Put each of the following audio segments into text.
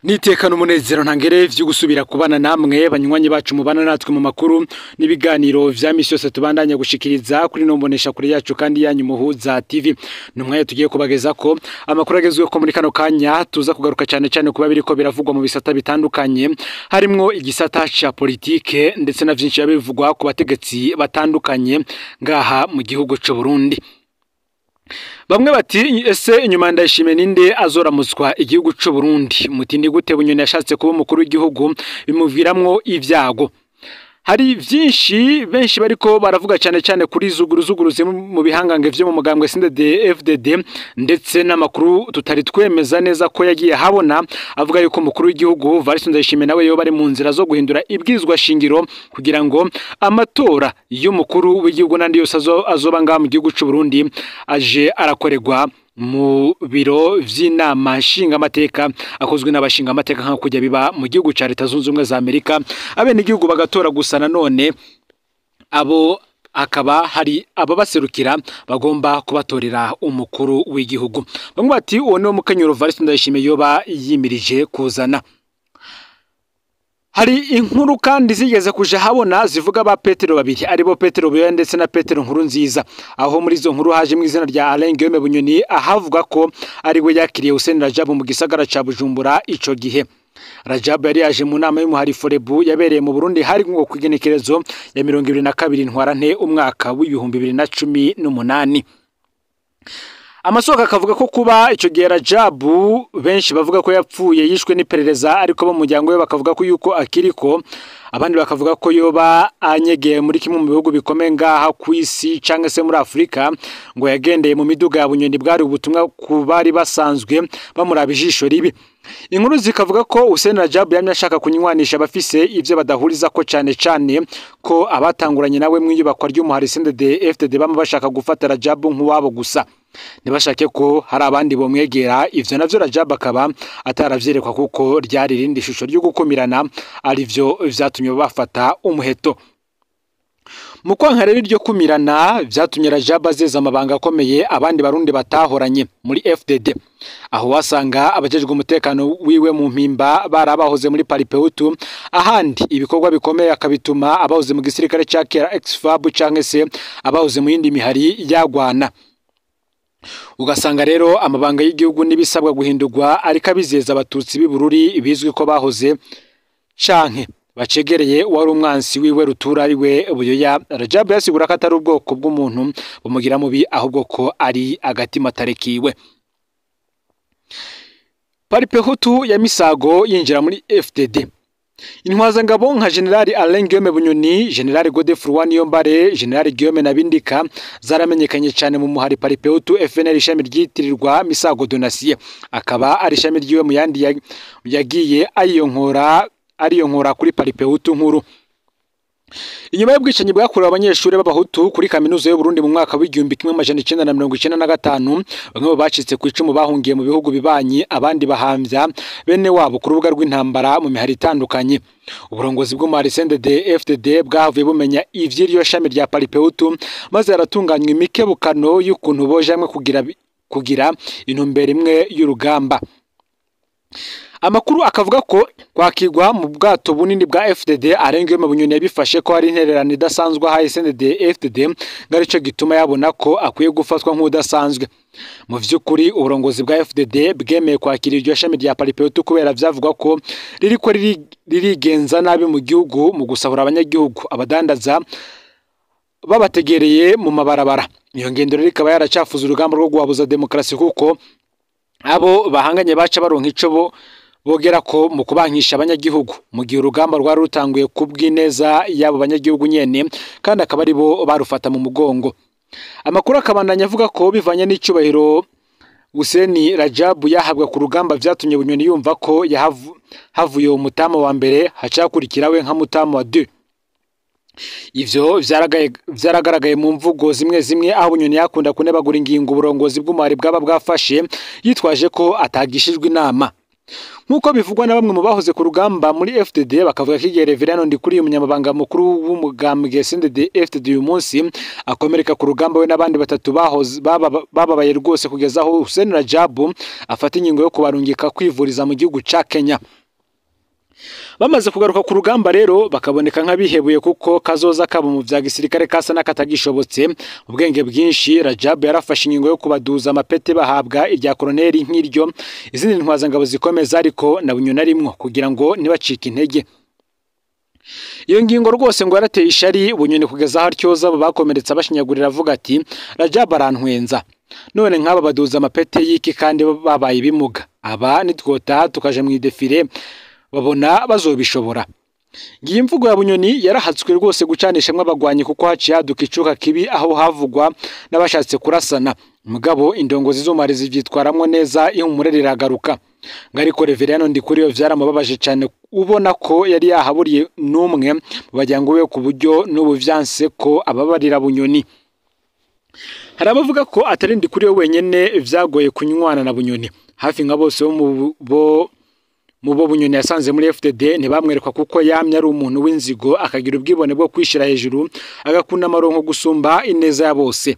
Nitekana umunezero ntangere vyo gusubira kubana namwe banywanyi bacu mubana natwe mu makuru n'ibiganiro vya misi yose tubandanya gushikiriza kuri nombonesha kuri yacu kandi yanyu Muhuza TV. Numwe tugiye kubageza ko amakuru agezweho ko muri kano kanya tuza kugaruka cyane cyane kuba biriko biravugwa mu bisata bitandukanye, harimwo igisata ca politike ndetse na vyinshi bivugwa ku bategetsi batandukanye ngaha mu gihugu c'u Burundi. Bamwe bati ese inyuma Ndayishimiye ninde azoramutswa igihugu c'u Burundi? Mutindi gute Bunyoni yashatse kuba umukuru w'igihugu bimuviramwo ivyago? Hari vyinshi benshi bariko baravuga cyane cyane kuri zuguruzuguruze mu bihangange vyo mu mugambwe CNDD FDD, ndetse n'amakuru tutari twemeza neza ko yagiye habona avuga yuko umukuru w'igihugu Evariste Ndayishimiye nawe yoba ari mu nzira zo guhindura ibwirizwa shingiro kugira ngo amatora y'umukuru w'igihugu n'andi yose azoba ngaha mu gihugu c'u Burundi aje arakorerwa mu biro vy'inama nshingamateka akozwe n'abashingamateka nka kujya biba mu gihugu ca Leta Zunze Ubumwe za Amerika, abenegihugu bagatora gusa nanone abo akaba hari ababaserukira bagomba kubatorera umukuru w'igihugu. Bamwe bati uwo niwo mukenyuro Evariste Ndayishimiye yoba yimirije kuzana. Hari inkuru kandi zigeze kuja habona zivuga ba Petero babiri, aribo Petero Buyoya ndetse na Petero Nkurunziza, aho muri izo nkuru haje mu izina rya Alain Guillaume Bunyoni ahavuga ko ari we yakiriye Hussein Rajab mu gisagara ca Bujumbura ico gihe. Rajab yari yaje mu nama y'umuhari Forebu yabereye mu Burundi hari ngo kwigenekerezo ya 22 Ntwarante umwaka w'2018. Amasoko akavuga ko kuba ico gihe Rajabu benshi bavuga ko yapfuye yishwe n'iperereza, ariko bo mu muryango we bakavuga ko yuko akiriko, abandi bakavuga ko yoba anyegeye muri kimwe mu bihugu bikomeye ngaha ku isi canke se muri Afrika, ngo yagendeye mu miduga ya Bunyoni bwari ubutumwa ku bari basanzwe bamuraba ijisho ribi. Inkuru zikavuga ko Hussein Rajab yamye ashaka kunywanisha abafise ivyo badahuriza ko cane cane ko abatanguranye nawe mwiyubakwa ry'umuhari CNDD FDD bamwe bashaka gufata Rajab nk'uwabo gusa, ntibashake ko hari abandi bomwegera. Ivyo navyo Rajab akaba ataravyerekwa kuko ryari irindi shusho ryo gukumirana, arivyo vyatumye bafata umuheto. Mu kwanka rero iryo kumirana vyatumye Rajab azeza amabanga akomeye abandi barundi batahoranye muri FDD, aho wasanga abajejwe umutekano wiwe mu mpimba barabahoze muri Paripehutu, ahandi ibikorwa bikomeye akabituma abahoze mu gisirikare ca kera ex-FAB canke se abahoze mu yindi mihari yagwana. Ugasanga rero amabanga y'igihugu n'ibisabwa guhindurwa ariko abizeza abatutsi b'i Bururi bizwi ko bahoze canke bacegereye wari umwansi wiwe rutura ari we Buyoya. Rajab yasigura ko atari ubwoko bw'umuntu bumugira mubi, ahubwo ko ari agatima tarekiwe. Paripehutu ya Misago yinjira muri FDD. Intwazangabo nka General Alain Guillaume Bunyoni, General Godefroid Niyombare, General Guillaume Nabindika zaramenyekanye cyane mu muhari Paripehutu FNL ishami ryitirirwa Misago Donatien, akaba ari ishami ryiwe mu yandi yagiye ariyonkora kuri Paripehutu nkuru. Inyuma y'ubwicanyi bwakorewe abanyeshuri b'abahutu kuri kaminuza y'u Burundi mu mwaka w'1995, bamwe mu bacitse ku icumu bahungiye mu bihugu bibanyi, abandi bahambya bene wabo ku rubuga rw'intambara mu mihari itandukanye. Uburongozi bw'umuhari CNDD FDD bwahavuye bumenya ivy'iryo shami rya Paripehutu, maze haratunganywa imikebukano y'ukuntu boje hamwe kugira intumbero imwe y'urugamba. Amakuru akavuga ko kwakirwa mu bwato bunini bwa FDD Alain Guillaume Bunyoni yabifashe ko ari intererano idasanzwe ahaye CNDD FDD, ngo arico gituma yabona ko akwiye gufatwa nk'udasanzwe. Mu vy'ukuri uburongozi bwa FDD bwemeye kwakira iryo shami rya Paripehutu kubera vyavugwa ko ririko ririgenza nabi mu gihugu mu gusahura abanyagihugu, abadandaza babategereye mu mabarabara. Iyo ngendo rero ikaba yaracafuza urugamba rwo guhabuza demokarasi, kuko abo bahanganye baca baronka ico bo bogera ko mu kubankisha abanyagihugu, mu gihe urugamba rwari rutanguye kubw'ineza y'abo banyagihugu nyene, kandi akaba ari bo barufata mu mugongo. Amakuru akabandanya avuga ko bivanye n'icyubahiro Hussein Rajab yahabwa ku rugamba vyatumye Bunyoni yumva ko havuye umutama wa mbere hacakurikira we nka mutama wa 2. Ivyo vyaragaragaye mu mvugo zimwe zimwe aho Bunyoni yakunda kunebagura ingingo uburongozi bw'umuhari bwaba bwafashe, yitwaje ko atagishijwe inama. Nk'uko bivugwa na bamwe mu bahoze ku rugamba muri FDD, bakavuga ko igihe Reverend Ndikuriye, umunyamabanga mukuru w'umugambwe CNDD FDD uyu munsi, akomereka ku rugamba, we n'abandi batatu bahoze bababaye rwose kugeza aho Hussein Rajabu afata ingingo yo kubarungika kwivuriza mu gihugu ca Kenya. Bamaze kugaruka ku rugamba rero bakaboneka nk'abihebuye, kuko kazoza kabo mu vya gisirikare kasa n'akatagishobotse. Ubwenge bwinshi, Rajab yarafashe ingingo yo kubaduza amapete, bahabwa irya koroneri nk'iryo izindi ntwazangabo zikomeza, ariko na Bunyoni arimwo, kugira ngo ntibacike intege. Iyo ngingo rwose ngo yarateye ishari Bunyoni kugeza aho atyoza abo bakomeretse abashinyagurira, avuga ati: "Rajab arantwenza, none nk'aba baduza amapete y'iki kandi babaye ibimuga? Aba nitwotaha tukaja mu idéfilé babona bazobishobora?" Ngiyi imvugo ya Bunyoni yarahatswe rwose gucanishamwo abagwanyi, kuko haciye haduka icuka kibi aho havugwa n'abashatse kurasana. Mugabo indongozi z'umari zivyitwaramwo neza, ihumure riragaruka. Ngo ariko Reverend Ndikuriyo vyaramubabaje cane, ubona ko yari yahaburiye n'umwe mu bajyango we, ku buryo n'ubu vyanse ko ababarira Bunyoni. Hari abavuga ko atari Ndikuriyo wenyene vyagoye kunywana na Bunyoni. Hafi nka bose bo mu bo Bunyoni yasanze muri FDD ntibamwerekwa, kuko yamye ari umuntu w'inzigo, akagira ubwibone bwo kwishira hejuru, agakunda amaronko gusumba ineza ya bose.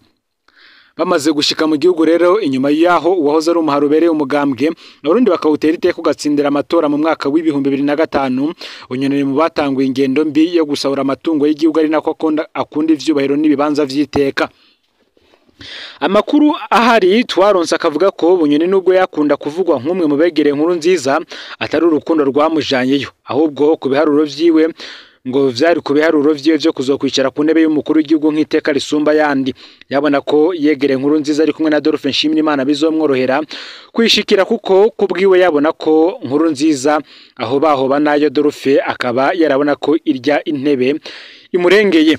Bamaze gushika mu gihugu rero, inyuma yaho uwahoze ari umuhari ubereye umugambwe Abarundi bakawutera iteka ugatsindira amatora mu mwaka w'2005, Bunyoni mu batanguye ingendo mbi yo gusahura amatungo y'igihugu, ari nako akunda ivyubahiro n'ibibanza vy'iteka. Amakuru ahari twaronse akavuga ko Bunyoni, nubwo yakunda kuvugwa nk'umwe mu begereye Nkurunziza, atari urukundo rwamujanyeyo, ahubwo ku biharuro vyiwe ngo vyari ku biharuro vyiwe vyo kuzokwicara ku ntebe y'umukuru w'igihugu nk'iteka risumba yandi. Yabona ko yegereye Nkurunziza ari kumwe na Adolphe Nshimirimana bizomworohera kwishikira, kuko kubwiwe yabona ko Nkurunziza aho bahoba nayo Adolphe, akaba yarabona ko irya intebe imurengeye.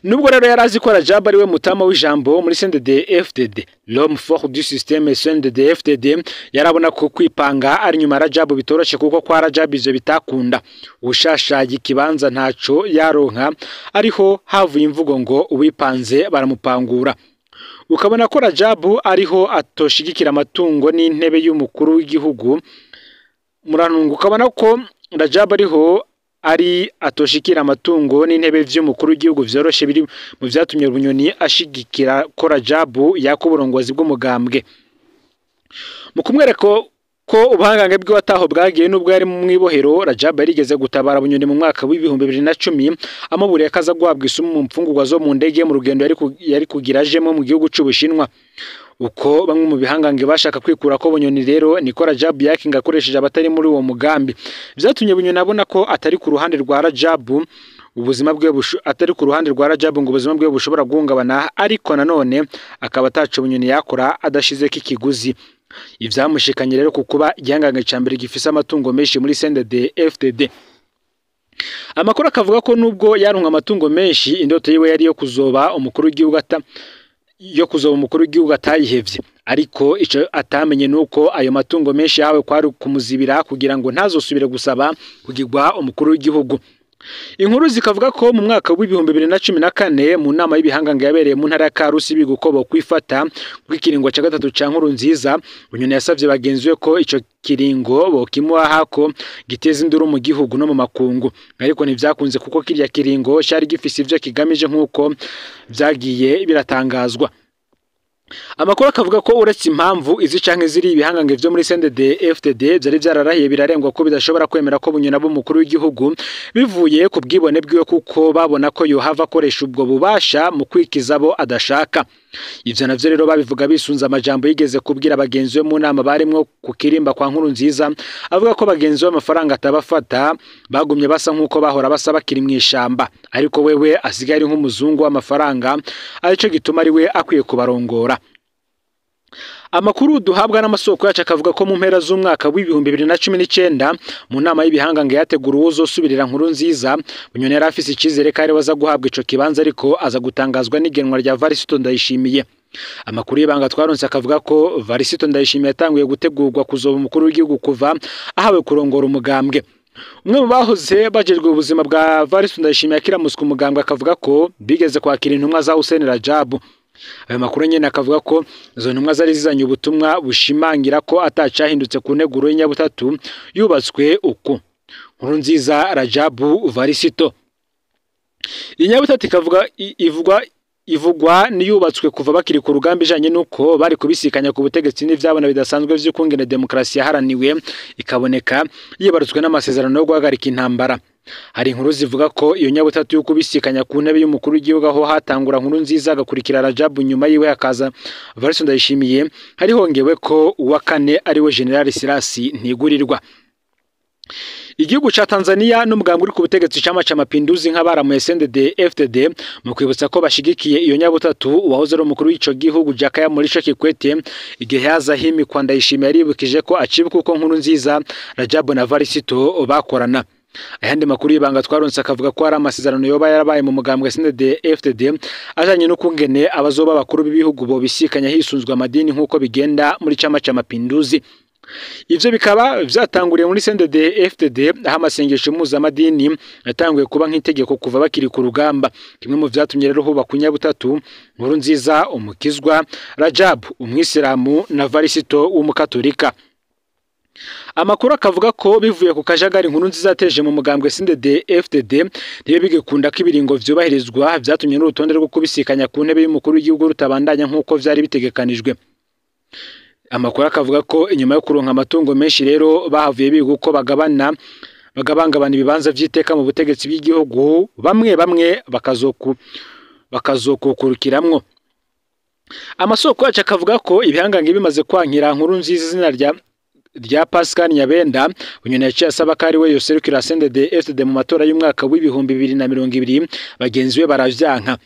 Nubwo rero yari azi ko Rajab ari we mutama w'ijambo muri CNDD FDD, l'homme fort du système CNDD FDD, yarabona ko kwipanga ari nyuma Rajab bitoroshe, kuko kwa Rajab ivyo bitakunda. Ushashaye ikibanza ntaco yaronka, ariho havuye imvugo ngo uwipanze baramupangura. Ukabona ko Rajab ariho atoshigikira amatungo n'intebe y'umukuru w'igihugu. Murantunga, ukabona ko Rajab ariho ari atoshikira amatungo n'intebe vy'umukuru w'igihugu vyoroshe, biri mu vyatumye Bunyoni ashigikira ko Rajabu yaka uburongozi bw'umugambwe. Mu kumwereka ko ubuhangange bwiwe ataho bwagiye nubwo yari mu mwibohero, Rajab yarigeze gutabara Bunyoni mu mwaka w'2010, amuburiye ko aza guhabwa isumu mu mfungurwa zo mu ndege mu rugendo yari kugira ajemo mu gihugu c'Ubushinwa. Uko bamwe mu bihangange bashaka kwikura ko Bunyoni rero, niko Rajab yakinga akoresheje abatari muri uwo mugambi. Vyatumye Bunyoni abona ko atari ku ruhande rwa Rajab ubuzima bwe atari ku ruhande rwa Rajab ngo ubuzima bwe bushobora guhungabana, ariko nanone akaba ataco Bunyoni yakora adashizeko ikiguzi. Ivyamushikanye rero ku kuba igihangange ca mbere gifise amatungo menshi muri CNDD FDD. Amakuru akavuga ko nubwo yaronka amatungo menshi, indoto yiwe yari yo kuzoba umukuru w'igihugu ata yo kuzoba umukuru w'igihugu atayihevye. Ariko ico atamenye nuko ayo matungo menshi yahawe kwari kumuzibira kugira ngo ntazosubire gusaba kugirwa umukuru w'igihugu. Inkuru zikavuga ko mu mwaka w'2014, mu nama y'ibihangange yabereye mu ntara ya Karusi biga uko bokwifata kw'ikiringo ca gatatu ca Nkurunziza, Bunyoni yasavye bagenzi be ko ico kiringo bokimuha hako giteza induru mu gihugu no mu makungu. Ariko ntivyakunze, kuko kirya kiringo cari gifise ivyo kigamije nk'uko vyagiye biratangazwa. Amakuru akavuga ko uretse impamvu izi canke ziri, ibihangange vyo muri CNDD FDD vyari vyararahiye birarengwa ko bidashobora kwemera ko Bunyoni aba umukuru w'igihugu, bivuye ku bwibone bwiwe, kuko babona ko yohava akoresha ubwo bubasha mu kwikiza abo adashaka. Ivyo navyo rero babivuga bisunze amajambo yigeze kubwira bagenzi be mu nama barimwo ku kirimba kwa Nkurunziza, avuga ko bagenzi be amafaranga atabafata, bagumye basa nk'uko bahora basa bakiri mw'ishamba, ariko wewe asigaye ari nk'umuzungu w'amafaranga, arico gituma ari we akwiye kubarongora. Amakuru duhabwa n'amasoko yacu akavuga ko mu mpera z'umwaka w'2019, mu nama y'ibihangange yategura uwuzosubirira Nkurunziza, Bunyoni yari afise icizere ko ariwe aza guhabwa ico kibanza, ariko aza gutangazwa n'igenwa rya Varisito Ndayishimiye. Amakuru y'ibanga twaronse akavuga ko Varisito Ndayishimiye yatanguye gutegurwa kuzoba umukuru w'igihugu kuva ahawe kurongora umugambwe. Umwe mu bahoze bajejwe ubuzima bwa Varisito Ndayishimiye akiramuswa umugambwe akavuga ko bigeze kwakira intumwa za Hussein Rajabu. Ayo makuru nyene akavuga ko izo ntumwa zari zizanye ubutumwa bushimangira ko atacahindutse ku nteguro y'inyabutatu yubatswe uku: Nkurunziza, Rajabu, Varisito. Inyabutatu ikavuga ivugwa niyubatswe kuva bakiri ku rugamba ijanye nuko bari kubisikanya ku butegetsi n'ivyabona bidasanzwe vy'ukungene demokarasi yaharaniwe ikaboneka yibarutswe n'amasezerano yo guhagarika intambara. Hari inkuru zivuga ko iyo nyabutatu yo kubisikanya ku ntebe y'umukuru w'igihugu aho hatangura Nkurunziza agakurikira Rajabu, nyuma yiwe hakaza Varisto Ndayishimiye, hari hongewe ko uwa kane ari we General Sirasi Ntigurirwa. Igihugu ca Tanzania n'umugambwe uri ku butegetsi Chama cha Mapinduzi nk'abaramuye CNDD FDD mu kwibutsa ko bashigikiye iyo nyabutatu, uwahoze ari umukuru w'ico gihugu Jakaya Mrisho Kikwete igihe yaza himikwa Ndayishimiye yaribukije ko acibuka uko Nkurunziza, Rajabu na Varisito bakorana. Ayandi makuru y'ibanga twaronse akavuga ko hari amasezerano yoba yarabaye mu mugambwe CNDD FDD ajanye n'ukungene abazoba bakuru b'ibihugu bo bisikanya hisunzwe amadini nk'uko bigenda muri Chama cha Mapinduzi. Ivyo bikaba vyatanguriye muri CNDD FDD aho amasengesho mpuzamadini yatanguye kuba nk'itegeko kuva bakiri ku rugamba. Kimwe mu vyatumye rero hubakwa inyabutatu, Nkurunziza umukizwa, Rajabu umwisilamu na Varisito w'umukatolika. Amakuru akavuga ko bivuye ku kajagari Nkurunziza yateje mu mugambwe CNDD FDD ntibe bigikunda ko ibiringo vyubahirizwa, vyatumye n'urutonde rwo kubisikanya ku ntebe y'umukuru w'igihugu rutabandanya nk'uko vyari bitegekanijwe. Amakuru akavuga ko inyuma yo kuronka amatungo menshi rero bahavuye biga uko bagabangabana ibibanza vy'iteka mu butegetsi bw'igihugu, bamwe bamwe bakazokukurukiramwo. Amasoko yacu akavuga ko ibihangange bimaze kwankira Nkurunziza izina rya Pascal Nyabenda, Bunyoni yaciye asaba ko ari we yoserukira CNDD FDD mu matora y'umwaka w'2020, bagenzi be baravyanka.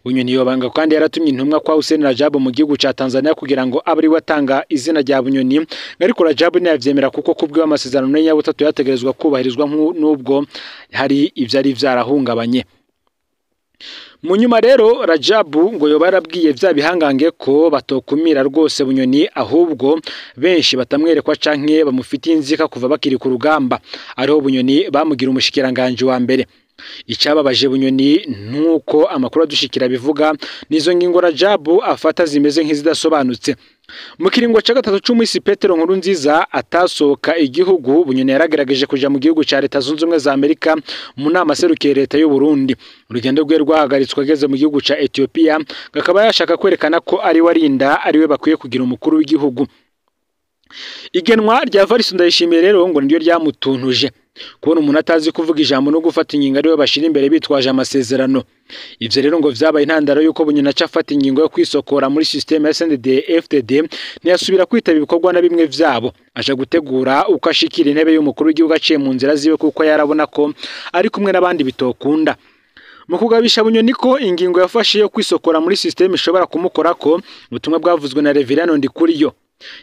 Bunyoni yobanga kandi yaratumye intumwa kwa Hussein Rajabu mu gihugu ca Tanzania kugira ngo abe ari we atanga izina rya Bunyoni, ariko Rajabu ntiyavyemera kuko kubwiwe amasezerano y'inyabutatu yategerezwa kubahirizwa n'ubwo hari ivyari vyarahungabanye. Mu nyuma rero Rajabu ngo yoba yarabwiye vya bihangange ko batokumira rwose Bunyoni, ahubwo benshi batamwerekwa canke bamufitiye inzika kuva bakiri ku rugamba, ariho Bunyoni bamugira umushikiranganje wa mbere. Icababaje Bunyoni nuko amakuru adushikira bivuga nizo ngingo Rajabu afata zimeze nk'izidasobanutse. Mu kiringo ca gatatu c'umwisi Petero Nkurunziza atasohoka igihugu, Bunyoni yaragerageje kuja mu gihugu ca Leta Zunze Ubumwe za Amerika mu nama serukiye leta y'u Burundi. Urugendo rwe rwahagaritswe ageze mu gihugu ca Ethiopia, akaba yashaka kwerekana ko ari we arinda ari we bakwiye kugira umukuru w'igihugu. Igenwa rya Varisto Ndayishimiye rero ngo niryo ryamutuntuje kubona umuntu atazi kuvuga ijambo no gufata ingingo ariwe bashira imbere bitwaje amasezerano. Ivyo rero ngo vyabaye intandaro yuko Bunyoni aca afata ingingo yo kwisokora muri systeme ya CNDD FDD, ntiyasubira kwitaba ibikorwa na bimwe vyabo, aja gutegura uko ashikira intebe y'umukuru w'igihugu aciye mu nzira ziwe kuko yarabona ko ari kumwe n'abandi bitokunda. Mu kugabisha Bunyoni ko ingingo yafashe yo kwisokora muri systeme ishobora kumukorako, ubutumwa bwavuzwe na Reverend Ndikuriyo.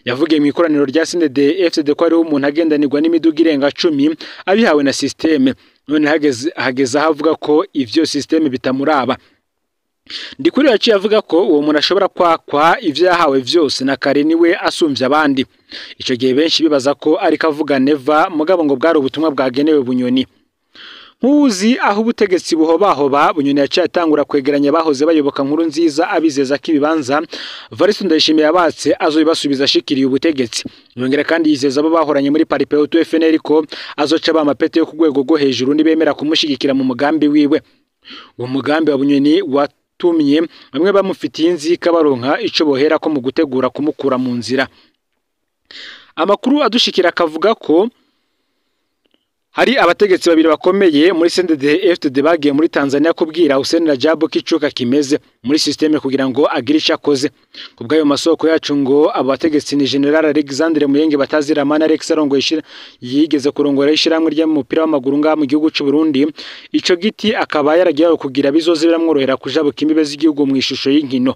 Yavugiye mu ikoraniro rya CNDD FDD ko ariho umuntu agendanirwa n'imiduga irenga 10 abihawe na systeme, none hageze aho avuga ko ivyo systeme bitamuraba. Ndikuriyo yaciye avuga ko uwo muntu ashobora kwakwa ivyo yahawe vyose na kare niwe asumvye abandi. Ico gihe benshi bibaza ko ariko avuga Neva, mugabo ngo bwari ubutumwa bwagenewe Bunyoni. Nkuzi aho ubutegetsi buhobahoba, Bunyoni yaciye atangura kwegeranya bahoze bayoboka Nkurunziza abizeza ko ibibanza Varisto Ndayishimiye yabatse azobibasubiza ashikiriye ubutegetsi. Yongera kandi yizeza abo bahoranye muri Paripehutu FNL ko azoca ba mapete yo ku rwego rwo hejuru nibemera kumushigikira mu mugambi wiwe. Uwo mugambi wa Bunyoni watumye bamwe bamufitiye inzika baronka ico bohera ko mu gutegura kumukura mu nzira. Amakuru adushikira akavuga ko hari abategetsi babiri bakomeye muri CNDD FDD bagiye muri Tanzania kubwira Hussein Rajabu ko icuka kimeze muri systeme kugira ngo agire ico akoze. Kubw'ayo masoko yacu ngo abo bategetsi ni General Alexandre Muyenge Bataziramana Alex arongoye yigeze kurongora ishiramwe ry'umupira w'amaguru ngaha mu gihugu c'u Burundi, ico giti akaba yaragiye kugira bizoze biramworohera kujabuka imbibe z'igihugu mu ishusho y'inkino.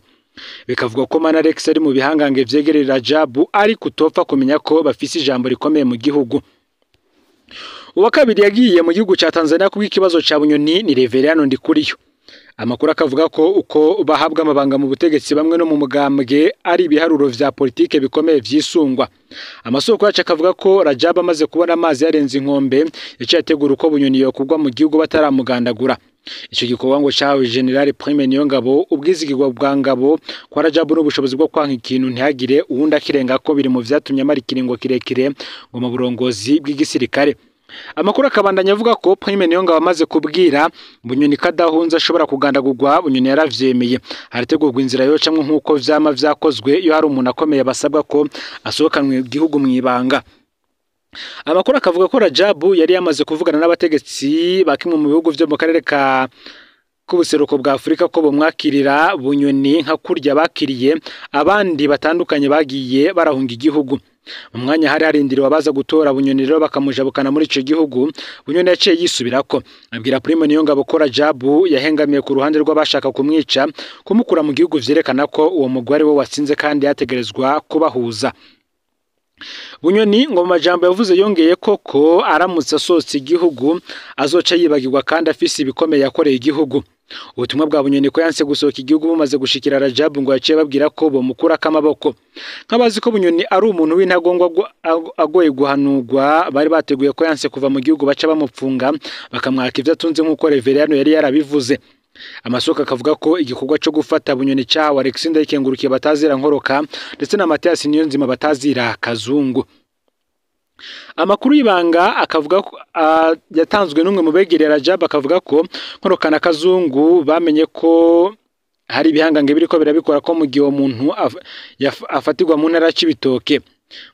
Bikavuga ko Mana Alex ari mu bihangange vyegerera Rajabu ariko utopfa kumenya ko bafise ijambo rikomeye mu gihugu. Uwa kabiri yagiye mu gihugu ca Tanzania kubw'ikibazo ca Bunyoni ni Reverend Ndikuriyo. Amakuru akavuga ko uko bahabwa amabanga mu butegetsi bamwe no mu mugambwe ari ibiharuro vya politike bikomeye vyisungwa. Amasoko yacu akavuga ko Rajabu amaze kubona amazi yarenze inkombe yaciye ategura uko Bunyoni yokugwa mu gihugu bataramugandagura. Ico gikorwa ngo cahawe General Prime Niyongabo ubwizigirwa bwa Ngabo kwa Rajabu n'ubushobozi bwo kwanka ikintu ntihagire uwundi akirenga ko biri mu vyatumye amara ikiringo kirekire ngo mu burongozi bw'igisirikare. Amakuru akabandanya avuga ko Prime Niyongabo amaze kubwira Bunyoni ko adahunze ashobora kugandagurwa, Bunyoni yaravyemeye. Harategurwa inzira yocamwo nk'uko vyama vyakozwe iyo hari umuntu akomeye basabwa ko asohokanwe igihugu mw'ibanga. Amakuru akavuga ko Rajabu yari yamaze kuvugana n'abategetsi ba kimwe mu bihugu vyo mu karere ka k'ubuseruko bwa Afurika ko bomwakirira Bunyoni nka kurya bakiriye abandi batandukanye bagiye barahunga igihugu. Mu mwanya hari harindiriwe abaza gutora Bunyoni rero bakamujabukana muri ico gihugu, Bunyoni yaciye yisubirako abwira Prime Niyongabo ko Rajabu yahengamiye ku ruhande rw'abashaka kumwica, kumukura mu gihugu vyerekana ko uwo mugwi ari we watsinze kandi yategerezwa kubahuza. Bunyoni ngo mu majambo yavuze yongeye koko aramutse asohotse igihugu azoca yibagirwa kandi afise ibikomeye yakoreye igihugu. Ubutumwa bwa Bunyoni ko yanse gusohoka igihugu bumaze gushikira Rajabu ngo yaciye babwira ko bomukurako amaboko. Nk'abazi ko Bunyoni ari umuntu w'intagondwa agoye guhanurwa, bari bateguye ko yanse kuva mu gihugu baca bamupfunga bakamwaka ivyo atunze nk'uko Reveriyano yari yarabivuze. Amasoko akavuga ko igikorwa co gufata Bunyoni cahawe Alexis Ndayikengurukiye batazira Nkoroka ndetse na Mathias Niyonzima batazira Kazungu. Amakuru y'ibanga akavuga ko yatanzwe n'umwe mu begereye Rajabu akavuga ko Nkoroka na Kazungu bamenye ko hari ibihangange biriko birabikora ko mu gihe uwo muntu afatirwa mu ntara Cibitoke.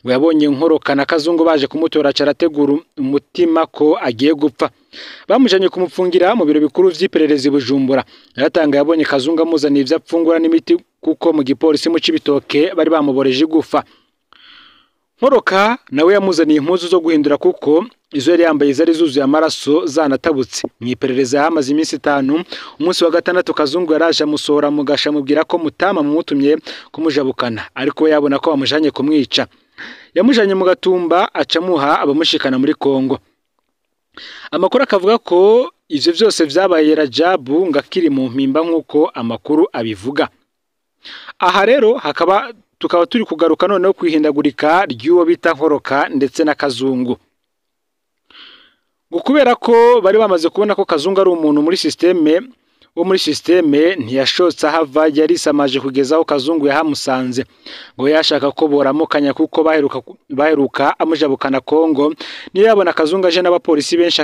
Ngo yabonye Nkoroka na Kazungu baje kumutora aca arategura umutima ko agiye gupfa. Bamujanye kumupfungira mu biro bikuru vy'iperereza i Bujumbura. Yaratanga yabonye Kazungu amuzaniye ivyo apfungura n'imiti kuko mu gipolisi mu Cibitoke bari bamuboreje igufa. Nkoroka nawe yamuzaniye impuzu zo guhindura kuko izo yari yambaye zari zuzuye amaraso zanatabutse. Mw'iperereza hamaze iminsi 5, umunsi wa gatandatu Kazungu yaraje amusohora mu gasha amubwira ko Mutama mumutumye kumujabukana, ariko we yabona ko bamujanye kumwica. Yamujanye mu Gatumba acamuha abamushikana muri Kongo. Amakuru akavuga ko ivyo vyose vyabaye Rajabu ngo akiri mu mpimba nk'uko amakuru abivuga. Aha rero hakaba tukaba turi kugaruka noneho kwihindagurika ry'uwo bita Nkoroka ndetse na Kazungu. Ngo kubera ko bari bamaze kubona ko Kazungu ari umuntu muri systeme wo muri systeme ntiyashotse ahava, yarisamaje kugeza aho Kazungu yahamusanze. Ngo yashaka ko boramukanya kuko baheruka amujabukana Kongo. Niyo yabona Kazungu aje n'abapolisi benshi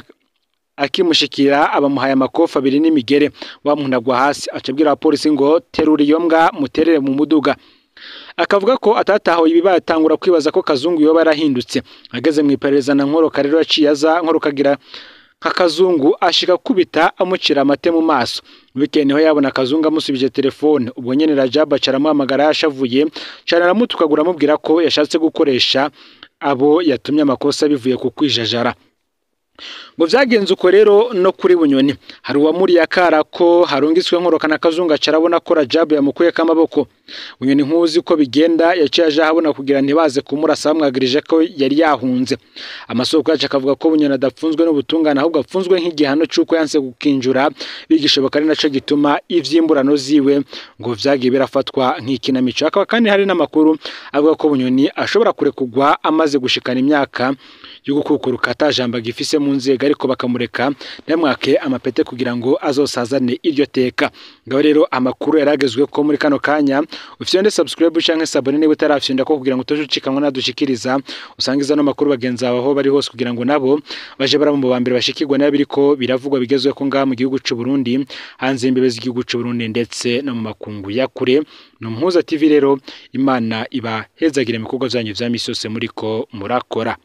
akimushikira abamuhaye amakofa abiri n'imigere, wamunagwa hasi acabwira abapolisi ngo terura iyo mbwa muterere mu muduga. Akavuga ko atatahuye ibibaye atangura kwibaza ko Kazungu yoba yarahindutse. Ageze mu iperereza na Nkoroka rero yaciye aza Nkoroka agira nka Kazungu ashika kubita amucira amate mu maso. Weekend niho yabona Kazungu amusubije telefone, ubwo nyene Rajabu aca aramuhamagara yashavuye cane aramutukagura amubwira ko yashatse gukoresha abo yatumye amakosa bivuye ku kwijajara. Ngo vyagenze uko rero no kuri Bunyoni hari uwamuriye akara ko harungiswe Nkoroka na Kazungu aca arabona ko Rajabu yamukuyeko amaboko. Bunyoni nkuzi ko bigenda yaciye aje ahabona kugira ntibaze kumurasa bamwagirije ko yari yahunze. Amasoko yacu akavuga ko Bunyoni adapfunzwe n'ubutungane ahubwo apfunzwe nk'igihano c'uko yanse gukinjura bigishoboka, ari naco gituma ivy'imburano ziwe ngo vyagiye birafatwa nk'ikinamico. Hakaba kandi hari n'amakuru avuga ko Bunyoni ashobora kurekugwa amaze gushikana imyaka yo gukukuruka atajamba gifise mu nzego, ariko bakamureka ntibamwake amapete kugira ngo azosazane iryo teka. Ngaho rero amakuru yaragezwe ko muri kano kanya ufyonde subscribe canke sabone niba utarafyonda ko kugira ngo utojucikanwa nadushikiriza, usangiza no makuru bagenzi bawe aho bari hose kugira ngo nabo baje baraba mu bambere bashikirwa n'abiriko biravugwa bigezwe ko ngaha mu gihugu c'u Burundi, hanze y'imbibe z'igihugu c'u Burundi ndetse no mu makungu ya kure. No Muhuza TV rero, Imana ibahezagire mu bikorwa vyanyu vya misi yose muriko murakora.